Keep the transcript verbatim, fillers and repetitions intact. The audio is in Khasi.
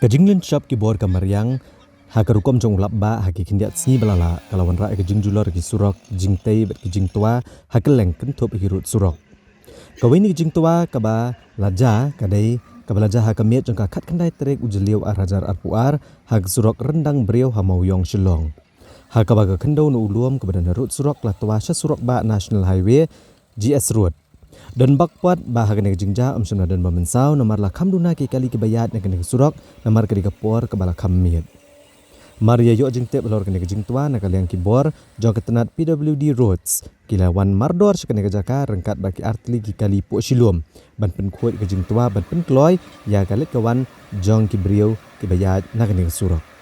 Ka jinglynshop ki bor ka mariang ha ka rukom jong u lapbah ha ki khyndiat sngi ba la lah ka la wanrah ïa ka jingjulor ki surok, jingtei bad ki jingtwa ha kylleng kynthup ïa ki rud surok. Kawei na ki jingtwa kaba la jia ka dei kaba la jia ha ka miet jong ka khatkhyndai tarik u Jylliew ar hajar arphew ar ha ka surok Ryndang Briew ha Mawïong, Shillong, ha kaba ka khyndew na u lum kaba don ha rud surok la twa sha surok bah National Highway, G S Road. Don bak pat ba ha kane ka jingjia ym shym la don ba mynsaw namar la kham duna ki kali kiba ïaid na kane ka surok namar ka dei ka por kaba la kham miet. Mar ïa ïoh jingtip halor kane ka jingtwa, na ka liang ki bor jong ka tnat P W D Roads ki la wan mardor sha kane ka jaka ryngkat bad ki artylli ki kali pohshilum ban pynkhuid ïa ka jingtwa bad pynkloi ïa ka leit ka wan jong ki briew kiba ïaid na kane ka surok.